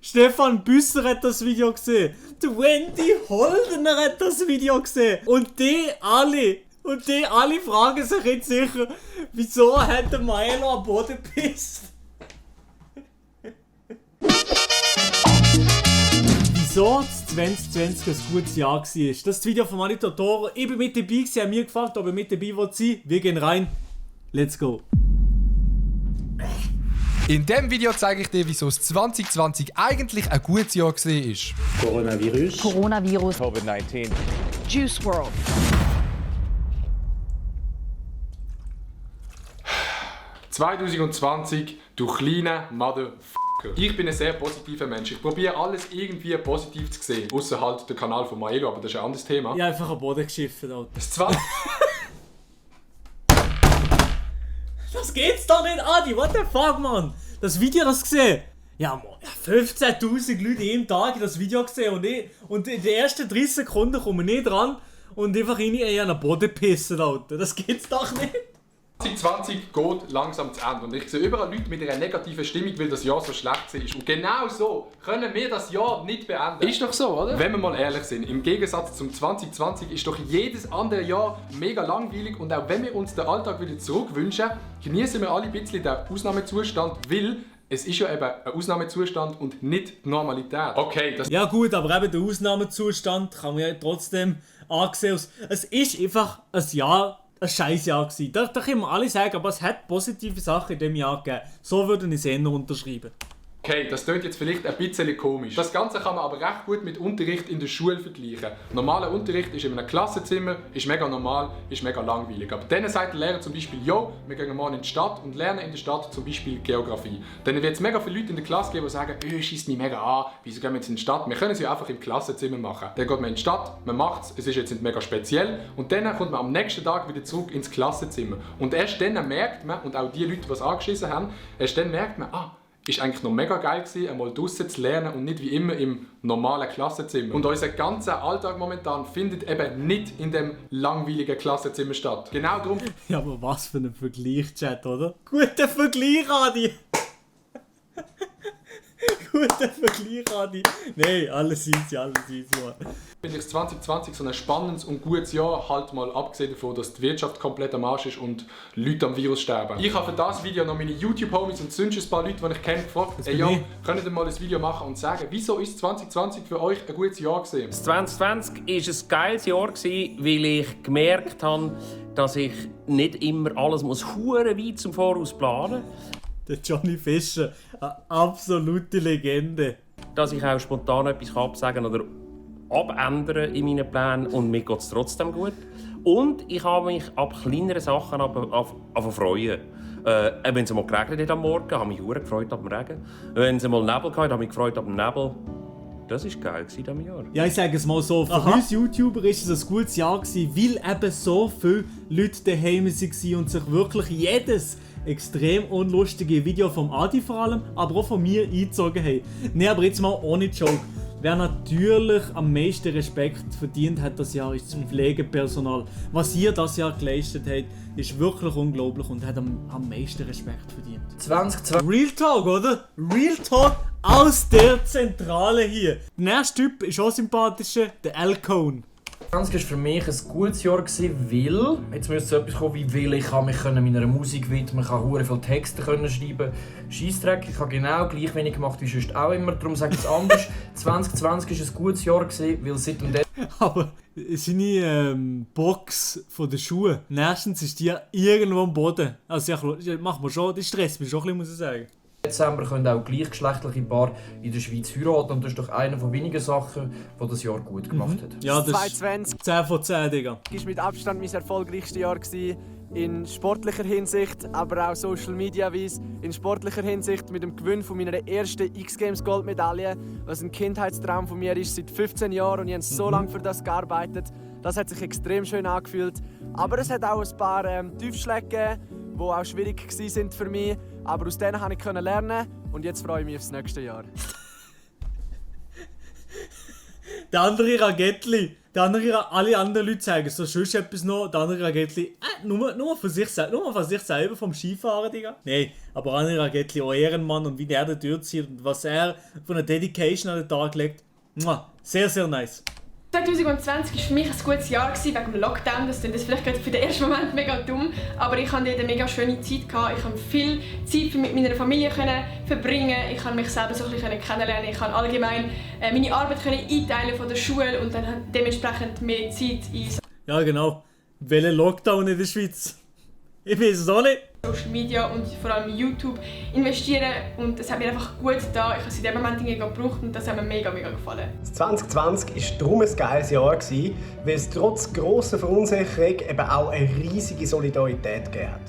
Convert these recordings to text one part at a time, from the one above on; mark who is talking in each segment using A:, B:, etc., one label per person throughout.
A: Stefan Büsser hat das Video gesehen. Der Wendy Holdener hat das Video gesehen. Und die alle fragen sich jetzt sicher, wieso hat der Milo am Boden gepisst? Wieso das 2020 ein gutes Jahr war. Das ist das Video von Manito Toro. Ich bin mit dabei, sie haben mir gefragt, ob ich mit dabei sein will. Wir gehen rein. Let's go.
B: In diesem Video zeige ich dir, wieso es 2020 eigentlich ein gutes Jahr war.
C: Coronavirus.
D: COVID-19.
C: Juice WRLD.
E: ...2020, du kleiner Motherfucker. Ich bin ein sehr positiver Mensch. Ich probiere alles irgendwie positiv zu sehen. Ausser halt der Kanal von Maelo, aber das ist ein anderes Thema.
A: Ich habe einfach am Boden geschiffen, Alter. Das geht's doch nicht, Adi! What the fuck, man? Das Video, das gesehen? Ja, 15'000 Leute jeden Tag das Video gesehen und in den ersten 30 Sekunden kommen wir nicht dran und einfach rein an den Boden pissen, Alter. Das geht's doch nicht.
E: 2020 geht langsam zu Ende und ich sehe überall Leute mit einer negativen Stimmung, weil das Jahr so schlecht ist. Und genau so können wir das Jahr nicht beenden.
D: Ist doch so, oder?
E: Wenn wir mal ehrlich sind, im Gegensatz zum 2020 ist doch jedes andere Jahr mega langweilig und auch wenn wir uns den Alltag wieder zurückwünschen, genießen wir alle ein bisschen den Ausnahmezustand, weil es ist ja eben ein Ausnahmezustand und nicht die Normalität. Okay, das...
A: Ja gut, aber eben der Ausnahmezustand kann man ja trotzdem ansehen. Es ist einfach ein Scheißjahr gewesen. Das können wir alle sagen, aber es hat positive Sachen in diesem Jahr gegeben. So würde ich es eher unterschreiben.
E: Okay, das klingt jetzt vielleicht ein bisschen komisch. Das Ganze kann man aber recht gut mit Unterricht in der Schule vergleichen. Normaler Unterricht ist in einem Klassenzimmer, ist mega normal, ist mega langweilig. Aber dann sagt der Lehrer zum Beispiel, jo, wir gehen morgen in die Stadt und lernen in der Stadt zum Beispiel Geografie. Dann wird es mega viele Leute in der Klasse geben, die sagen, schießt mich mega an, wieso gehen wir jetzt in die Stadt? Wir können es ja einfach im Klassenzimmer machen. Dann geht man in die Stadt, man macht es ist jetzt nicht mega speziell und dann kommt man am nächsten Tag wieder zurück ins Klassenzimmer. Und erst dann merkt man, und auch die Leute, die es angeschissen haben, erst dann merkt man, ist eigentlich noch mega geil gewesen, einmal draussen zu lernen und nicht wie immer im normalen Klassenzimmer. Und unser ganzer Alltag momentan findet eben nicht in dem langweiligen Klassenzimmer statt. Genau darum...
A: Ja, aber was für ein Vergleich, Chat, oder? Guter Vergleich, Adi! Guter Vergleich, Adi! Nein, alles easy, Mann.
E: Finde ich 2020 so ein spannendes und gutes Jahr, halt mal abgesehen davon, dass die Wirtschaft komplett am Arsch ist und Leute am Virus sterben. Ich habe für das Video noch meine YouTube-Homies und sonst ein paar Leute, die ich kenne, gefragt, könnt ihr mal ein Video machen und sagen, wieso ist 2020 für euch ein gutes Jahr gewesen?
D: 2020 war ein geiles Jahr, weil ich gemerkt habe, dass ich nicht immer alles hure weit zum Voraus planen muss.
A: Der Johnny Fischer, eine absolute Legende.
D: Dass ich auch spontan etwas absagen oder abändern in meinen Plänen und mir geht es trotzdem gut. Und ich habe mich ab kleineren Sachen freuen. Wenn es mal geregnet hat am Morgen, habe ich mich sehr gefreut ab dem Regen. Wenn es mal Nebel hatte, habe ich mich gefreut ab dem Nebel. Das war geil in diesem Jahr.
A: Ja, ich sage es mal so, für uns YouTuber war es ein gutes Jahr gewesen, weil eben so viele Leute daheim waren und sich wirklich jedes extrem unlustige Video vom Adi vor allem, aber auch von mir eingezogen haben. Nein, aber jetzt mal ohne Joke. Wer natürlich am meisten Respekt verdient hat das Jahr, ist das Pflegepersonal. Was ihr das Jahr geleistet habt, ist wirklich unglaublich und hat am meisten Respekt verdient.
F: 2020.
A: Real Talk, oder? Real Talk aus der Zentrale hier. Der nächste Typ ist auch sympathischer, der L-Cone.
F: 2020 war für mich ein gutes Jahr, weil, jetzt müsste etwas kommen, wie ich kann mich meiner Musik widmen, ich kann hure viele Texte schreiben. Scheissdreck, ich habe genau gleich wenig gemacht wie sonst auch immer, darum sage ich es anders. 2020 war ein gutes Jahr, weil seitdem...
A: Aber seine Box von den Schuhen, nächstens ist die irgendwo am Boden. Also ja, macht man schon, das stresst mich schon ein bisschen, muss ich sagen.
F: Dezember können auch gleichgeschlechtliche Paare in der Schweiz heiraten und das ist doch eine von wenigen Sachen, die das Jahr gut gemacht hat.
A: Ja, das
G: 2020
A: 10 von 10, Digga.
G: war mit Abstand mein erfolgreichstes Jahr in sportlicher Hinsicht, aber auch Social Media -weiss. In sportlicher Hinsicht mit dem Gewinn von meiner ersten X-Games Goldmedaille, was ein Kindheitstraum von mir ist seit 15 Jahren und ich habe so lange für das gearbeitet. Das hat sich extrem schön angefühlt. Aber es hat auch ein paar Tiefschläge gegeben, die auch schwierig waren für mich. Aber aus denen konnte ich lernen und jetzt freue ich mich aufs nächste Jahr.
A: Der andere Ragettli, alle anderen Leute zeigen so sonst etwas noch, der andere Ragettli, nur für sich selber vom Skifahren, Digga. Nein, aber andere Ragettli, auch Ehrenmann und wie der da durchzieht und was er von einer Dedication an den Tag legt. Sehr, sehr nice.
H: 2020 war für mich ein gutes Jahr wegen dem Lockdown. Das klingt vielleicht gerade für den ersten Moment mega dumm, aber ich hatte eine mega schöne Zeit. Ich konnte viel Zeit mit meiner Familie verbringen. Ich konnte mich selber so ein bisschen kennenlernen. Ich konnte allgemein meine Arbeit einteilen von der Schule und dann dementsprechend mehr Zeit in
A: Ja genau. Welcher Lockdown in der Schweiz? Ich weiß es auch nicht.
H: Social Media und vor allem YouTube investieren und das hat mir einfach gut getan. Ich habe es in dem Moment gebraucht und das hat mir mega gefallen.
I: 2020 war darum ein geiles Jahr, weil es trotz grosser Verunsicherung eben auch eine riesige Solidarität gegeben hat.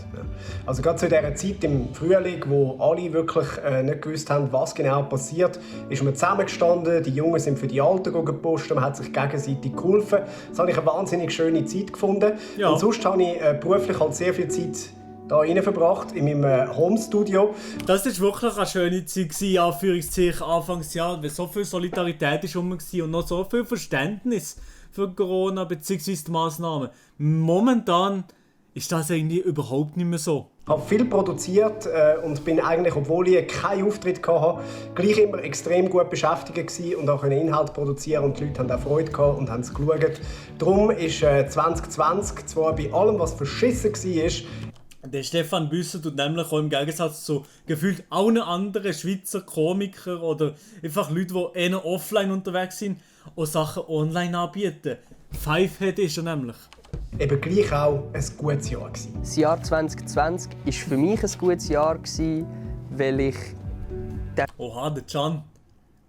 I: Also gerade zu dieser Zeit im Frühling, wo alle wirklich nicht gewusst haben, was genau passiert, ist man zusammengestanden, die Jungen sind für die Alten gepostet, man hat sich gegenseitig geholfen. Das habe ich eine wahnsinnig schöne Zeit gefunden. Ja. Und sonst habe ich beruflich halt sehr viel Zeit hier rein verbracht, in meinem Homestudio.
A: Das war wirklich eine schöne Zeit, Anführungszeichen, Anfangsjahr, weil so viel Solidarität war und noch so viel Verständnis für Corona bzw. die Massnahmen. Momentan ist das irgendwie überhaupt nicht mehr so.
I: Ich habe viel produziert und bin eigentlich, obwohl ich keinen Auftritt hatte, gleich immer extrem gut beschäftigt und auch Inhalt produzieren und die Leute haben auch Freude gehabt und haben es geschaut. Darum ist 2020 zwar bei allem, was verschissen war,
A: der Stefan Büsser tut nämlich auch im Gegensatz zu gefühlt allen anderen Schweizer Komiker oder einfach Leute, die eher offline unterwegs sind, auch Sachen online anbieten. Fivehead ist er nämlich.
I: Eben gleich auch ein gutes Jahr gewesen.
J: Das Jahr 2020 war für mich ein gutes Jahr, weil ich...
A: Oha, der Can.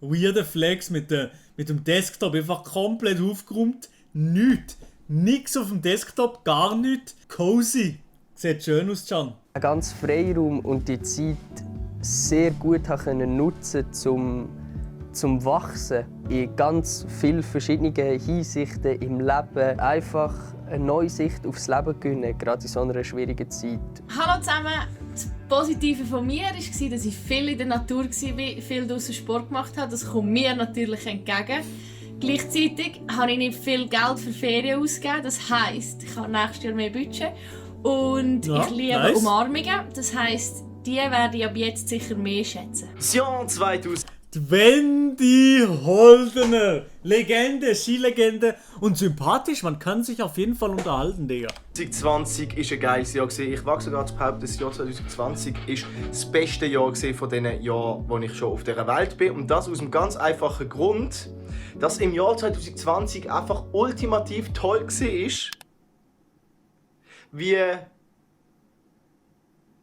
A: Weirder Flex mit dem Desktop einfach komplett aufgeräumt. Nichts auf dem Desktop, gar nichts. Cozy. Sieht schön aus, Can.
J: Einen ganz Freiraum und die Zeit sehr gut nutzen zum Wachsen in ganz vielen verschiedenen Hinsichten im Leben. Einfach eine neue Sicht aufs Leben gewinnen, gerade in so einer schwierigen Zeit.
K: Hallo zusammen! Das Positive von mir war, dass ich viel in der Natur war, viel draussen Sport gemacht habe. Das kommt mir natürlich entgegen. Gleichzeitig habe ich nicht viel Geld für Ferien ausgegeben. Das heisst, ich habe nächstes Jahr mehr Budget. Und ja, ich liebe nice. Umarmungen. Das heisst, die werde ich ab jetzt sicher mehr schätzen.
L: Jahr 2000.
A: Die Wendy Holdener. Legende, Skilegende und sympathisch. Man kann sich auf jeden Fall unterhalten, Digga.
L: 2020 war ein geiles Jahr. Ich wage sogar zu behaupten, das Jahr 2020 war das beste Jahr von den Jahren, wo ich schon auf dieser Welt bin. Und das aus einem ganz einfachen Grund, dass im Jahr 2020 einfach ultimativ toll war. Wie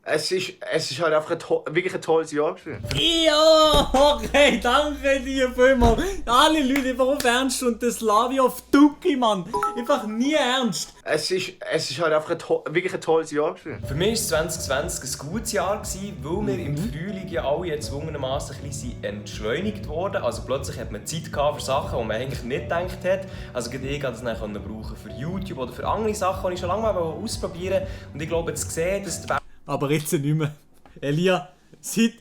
L: es ist halt einfach wirklich ein tolles Jahr gewesen.
A: Ja, okay, danke dir vielmals. Alle Leute einfach auf Ernst und das Slavi auf Duki, Mann. Einfach nie ernst.
L: Es ist halt einfach wirklich ein tolles Jahr gewesen.
M: Für mich war 2020 ein gutes Jahr, weil wir im Frühling ja alle jetzt gezwungenermaßen ein bisschen entschleunigt wurden. Also plötzlich hat man Zeit für Sachen, die man eigentlich nicht gedacht hat. Also ich konnte das dann brauchen für YouTube oder für andere Sachen, die ich schon lange mal ausprobieren wollte. Und ich glaube, jetzt gesehen, dass die
A: aber jetzt nicht mehr. Elia, seit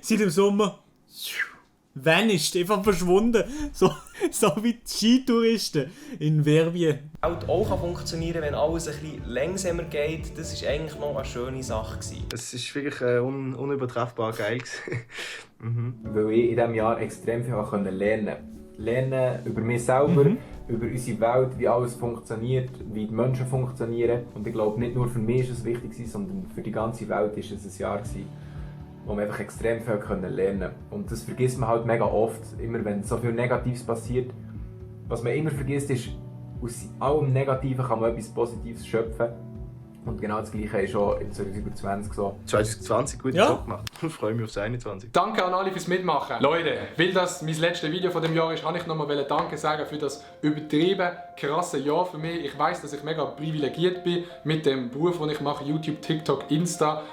A: dem Sommer vanished, einfach verschwunden. So wie die Skitouristen in Verbien.
M: Auch funktionieren, wenn alles ein bisschen langsamer geht, das war eigentlich noch eine schöne Sache.
L: Es war wirklich unübertreffbar geil.
N: Weil ich in diesem Jahr extrem viel lernen konnte. Lernen über mich selber, über unsere Welt, wie alles funktioniert, wie die Menschen funktionieren. Und ich glaube, nicht nur für mich war es wichtig, sondern für die ganze Welt war es ein Jahr, wo man einfach extrem viel lernen konnte. Und das vergisst man halt mega oft, immer wenn so viel Negatives passiert. Was man immer vergisst, ist, aus allem Negativen kann man etwas Positives schöpfen. Und genau das Gleiche ist auch in 2020 so.
L: 2020 guten Job gemacht. Ich freue mich auf 2021.
E: Danke an alle fürs Mitmachen. Leute, weil das mein letztes Video von dem Jahr ist, wollte ich nochmal Danke sagen für das übertrieben krasse Jahr für mich. Ich weiss, dass ich mega privilegiert bin mit dem Beruf, den ich mache, YouTube, TikTok, Insta.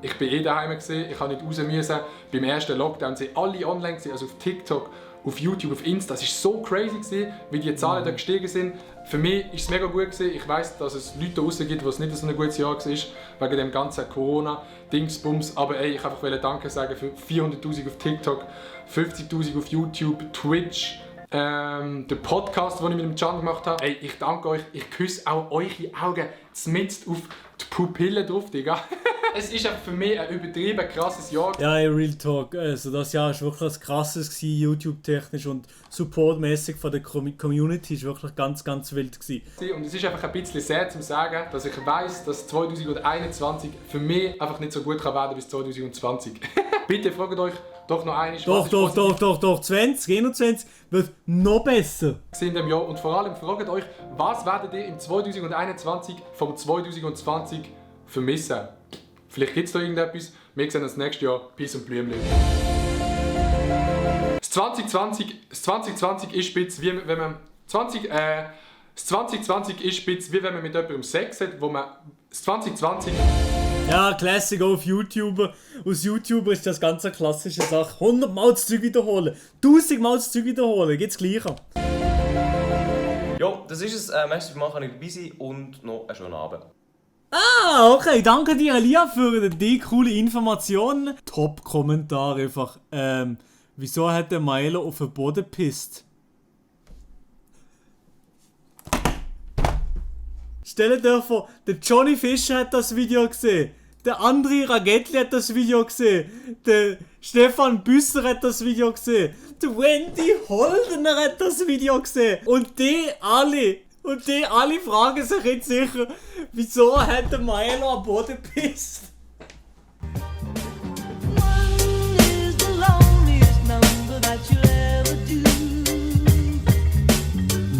E: Ich bin daheim gewesen, ich habe nicht raus müssen. Beim ersten Lockdown sind alle online gewesen, also auf TikTok, auf YouTube, auf Insta. Es war so crazy gewesen, wie die Zahlen da gestiegen sind. Für mich war es mega gut gewesen. Ich weiss, dass es Leute draussen gibt, wo es nicht so ein gutes Jahr war, wegen dem ganzen Corona-Dingsbums. Aber ey, ich wollte einfach Danke sagen für 400'000 auf TikTok, 50'000 auf YouTube, Twitch, Der Podcast, den ich mit dem Can gemacht habe. Ey, ich danke euch. Ich küsse auch eure Augen zmitzt auf die Pupillen drauf, Digga. Es ist für mich ein übertrieben krasses Jahr.
A: Ja, Real Talk. Also das Jahr war wirklich ein krasses gewesen, YouTube-technisch und supportmäßig von der Community ist wirklich ganz, ganz wild gewesen.
E: Und es ist einfach ein bisschen sehr zu sagen, dass ich weiss, dass 2021 für mich einfach nicht so gut kann werden bis 2020. Bitte fragt euch doch noch einmal.
A: Doch, 2021 wird noch besser.
E: In dem Jahr. Und vor allem fragt euch, was werdet ihr im 2021 vom 2020 vermissen? Vielleicht gibt es da irgendetwas. Wir sehen uns nächstes Jahr. Peace und Blümchen. Das 2020 ist spitz, wie wenn man... Das 2020 ist spitz, wie wenn man mit jemandem Sex hat, wo man... Das 2020...
A: Ja, Classic auf YouTuber. Aus YouTuber ist das ganz eine klassische Sache. 100 Mal das Zeug wiederholen, 1000 Mal das Zeug wiederholen, geht's gleich an.
M: Ja, das ist es. Merci für machen, ich dabei sein und noch einen schönen Abend.
A: Ah, okay, danke dir, Elia, für die coole Informationen. Top-Kommentar einfach. Wieso hat der Milo auf den Boden gepisst? Stell dir vor, der Johnny Fischer hat das Video gesehen. Der André Ragetli hat das Video gesehen. Der Stefan Büsser hat das Video gesehen. Der Wendy Holdener hat das Video gesehen. Und die alle fragen sich jetzt sicher, wieso hat der Milo am Boden gepisst?